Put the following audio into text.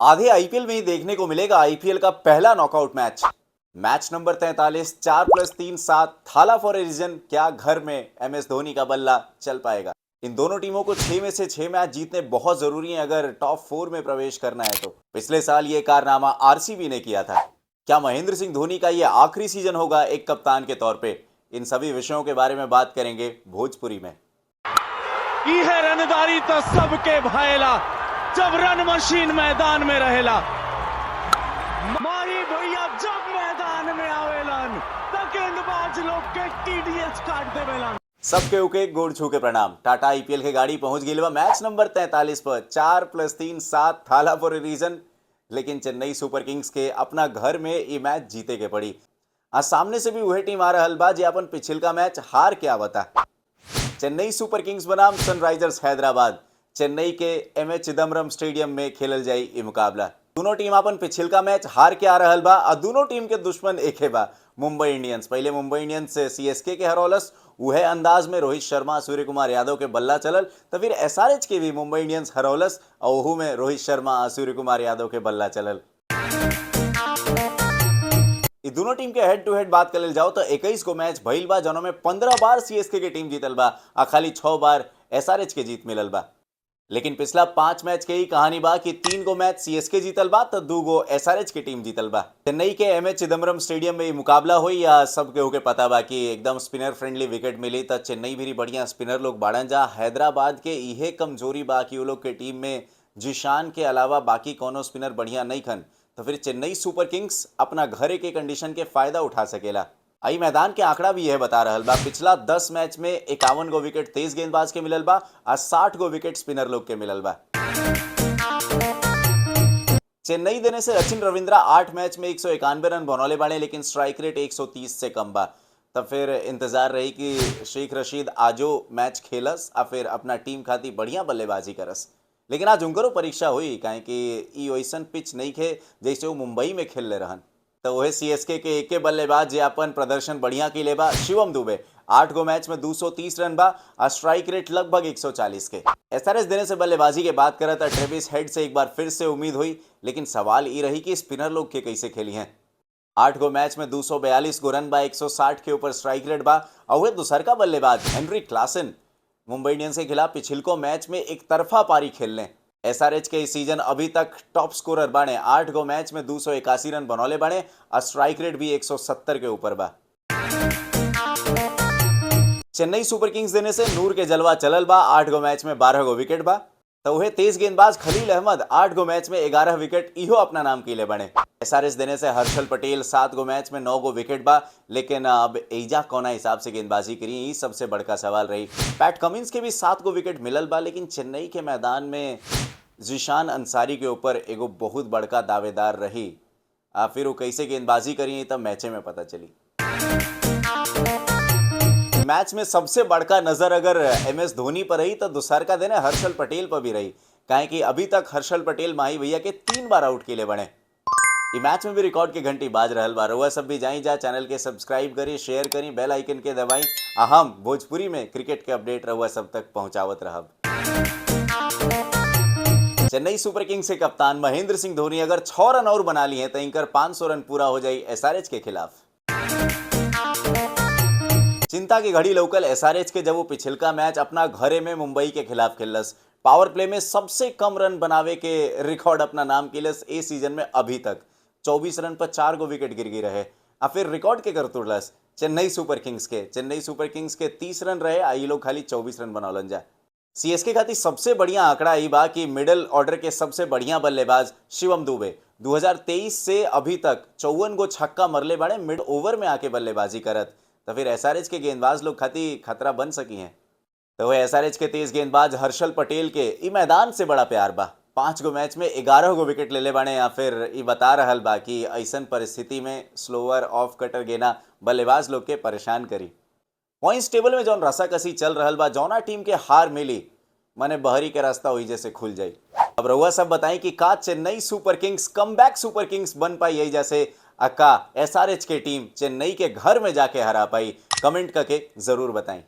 आधे आईपीएल में ही देखने को मिलेगा आईपीएल का पहला नॉकआउट मैच। मैच नंबर 43, 4 + 3, 7, थाला फॉर ए रीजन। क्या घर में एम एस धोनी का बल्ला चल पाएगा? इन दोनों टीमों को 6 में से 6 मैच जीतने बहुत जरूरी है, अगर टॉप 4 में प्रवेश करना है तो। पिछले साल ये कारनामा आरसीबी ने किया था। क्या महेंद्र सिंह धोनी का ये आखिरी सीजन होगा एक कप्तान के तौर पे? इन सभी विषयों के बारे में बात करेंगे भोजपुरी में। इहे रनदारी तो सबके भाएला, जब रन मशीन मैदान में रहेला। माही भैया जब मैदान में आवेलन त गेंदबाज लोग के टीडीएस काट देवेलन। सबके उके गोड़ छू के प्रणाम। टाटा आईपीएल के गाड़ी पहुंच गई बा मैच नंबर 43 पर, 4 + 3, 7, थाला फॉर रीजन। लेकिन चेन्नई सुपर किंग्स के अपना घर में ये मैच जीते के पड़ी। आज सामने से भी वही टीम आ रहल बा जे अपन पिछिलका मैच हार के आवता। चेन्नई सुपर किंग्स बनाम सनराइजर्स हैदराबाद। चेन्नई के एम ए चिदम्बरम स्टेडियम में खेलल जाई ई मुकाबला। दोनों टीम अपन पिछिलका मैच हार के आ रहल बा आ दोनों टीम के दुश्मन एके बा, मुंबई इंडियंस। पहले मुंबई इंडियंस सीएसके के हरौलस, उहे अंदाज में रोहित शर्मा, सूर्य कुमार यादव के बल्ला चलल। तो फिर एसआरएच के भी मुंबई इंडियंस हरौलस और ओहू में रोहित शर्मा आ सूर्य कुमार यादव के बल्ला चलल। ई दोनों टीम के हेड टू हेड बात कर जाओ तो 21 गो मैच भइल बा, जौना में 15 बार सीएसके के टीम जीतल बा आ खाली 6 बार एसआरएच के जीत मिलल बा। लेकिन पिछला 5 मैच के ही कहानी बा कि 3 गो मैच सीएसके जीतल बा तो 2 गो एसआरएच की टीम जीतल बा। चेन्नई के एम ए चिदम्बरम स्टेडियम में ई मुकाबला हुई या सब केहू के पता बा कि एकदम स्पिनर फ्रेंडली विकेट मिली तो चेन्नई भी बढ़िया स्पिनर लोग बाड़न जा। हैदराबाद के इहे कमजोरी बा कि वो लोग के टीम में जिशान के अलावा बाकी कोनो स्पिनर बढ़िया नहीं खन। तो फिर चेन्नई सुपर किंग्स अपना घरे के कंडीशन के फायदा उठा सकेला। आई मैदान के आंकड़ा भी यह बता रहल बा। पिछला 10 मैच में 51 गो विकेट तेज गेंदबाज के मिलल बा आ 60 गो विकेट स्पिनर लोग के मिलल बा। चेन्नई देने से रचिन रविंद्रा 8 मैच में 191 रन बनौले बाड़े, लेकिन स्ट्राइक रेट 130 से कम बा। तब फिर इंतजार रही कि शेख रशीद आजो मैच खेलस आ फिर अपना टीम खातिर बढ़िया बल्लेबाजी करस। लेकिन आज उनकरो परीक्षा हुई, काहे कि ई वैसन पिच नहीं खे जैसे वो मुंबई में खेल ले रहन। तो वह सीएसके के एके बल्लेबाज जे अपन प्रदर्शन बढ़िया के बा, शिवम दुबे। 8 गो मैच में 230 रन बा आ स्ट्राइक रेट लगभग 140 के। एसआरएच देने से बल्लेबाजी के बात करत ट्रेविस हेड से एक बार फिर से उम्मीद हुई, लेकिन सवाल ये रही कि स्पिनर लोग के कैसे खेली हैं। 8 गो मैच में 242 गो रन बा, 160 के ऊपर स्ट्राइक रेट बा। और वह दूसर का बल्लेबाज हेनरी क्लासन मुंबई इंडियंस के खिलाफ पिछिलको मैच में एक तरफा पारी खेल लें। एसआरएच के इस सीजन अभी तक टॉप स्कोरर बाणे, 8 गो मैच में 281 रन बनौले बाणे और स्ट्राइक रेट भी 170 के ऊपर बा। चेन्नई सुपर किंग्स देने से नूर के जलवा चलल बा। 8 गो मैच में 12 गो विकेट बा। तो वह तेज गेंदबाज खलील अहमद 8 गो मैच में 11 विकेट इहो अपना नाम कीले बने। एसआरएच देने से हर्षल पटेल 7 गो मैच में 9 गो विकेट बा, लेकिन अब एजा कौना हिसाब से गेंदबाजी करी, ई सबसे बड़का सवाल रही। पैट कमिंस के भी 7 गो विकेट मिलल बा, लेकिन चेन्नई के मैदान में जीशान अंसारी के ऊपर एगो बहुत बड़का दावेदार रही। आ फिर वो कैसे गेंदबाजी करी, तब मैचे में पता चली। मैच में सबसे बड़का नजर अगर एम एस धोनी पर रही तो दूसर का दिन हर्षल पटेल पर भी रही, काहे कि अभी तक हर्षल पटेल माही भैया के 3 बार आउट के लिए बने। ई मैच में भी रिकॉर्ड की घंटी बाज रहल बा। रउआ सब भी जाई जा, चैनल के सब्सक्राइब करी, शेयर करी, बेल आइकन के दबाई आ हम भोजपुरी में क्रिकेट के अपडेट रउआ सब तक पहुंचावत रहब। चेन्नई सुपर किंग्स के कप्तान महेंद्र सिंह धोनी अगर 6 रन और बना लिए तो इनकर 500 रन पूरा हो जाई एसआरएच के खिलाफ। चिंता की घड़ी लोकल एसआरएच के, जब वो पिछिलका मैच अपना घरे में मुंबई के खिलाफ खेलस, पावर प्ले में सबसे कम रन बनावे के रिकॉर्ड अपना नाम किलस ए सीजन में अभी तक। 24 रन पर 4 गो विकेट गिर गई रहे आ फिर रिकॉर्ड के कर तुड़लस? चेन्नई सुपर किंग्स के। चेन्नई सुपर किंग्स के 30 रन रहे आ ई लोग खाली 24 रन बनौलन जा। सीएसके खातिर सबसे बढ़िया आंकड़ा ई बा कि मिडिल ऑर्डर के सबसे बढ़िया बल्लेबाज शिवम दुबे 2023 से अभी तक 54 गो छक्का मरले बाड़े मिड ओवर में आके बल्लेबाजी करत। तो फिर एसआरएच के गेंदबाज लोग खातिर खतरा बन सकी हैं। तो वह एसआरएच के तेज गेंदबाज हर्षल पटेल के ई मैदान से बड़ा प्यार बा। 5 गो मैच में 11 गो विकेट ले ले बाड़े या फिर ई बता रहल बा कि ऐसन परिस्थिति में स्लोअर ऑफ कटर गेना बल्लेबाज लोग के परेशान करी। पॉइंट्स टेबल में जौन रसाकसी चल रहल बा, जौना टीम के हार मिली, माने बहरी के रास्ता वही जैसे खुल जाई। अब रउआ सब बताई कि का Chennai super Kings comeback super Kings बन पाई यही जैसे अक्का एसआरएच के टीम चेन्नई के घर में जाके हरा पाई? कमेंट करके जरूर बताएं।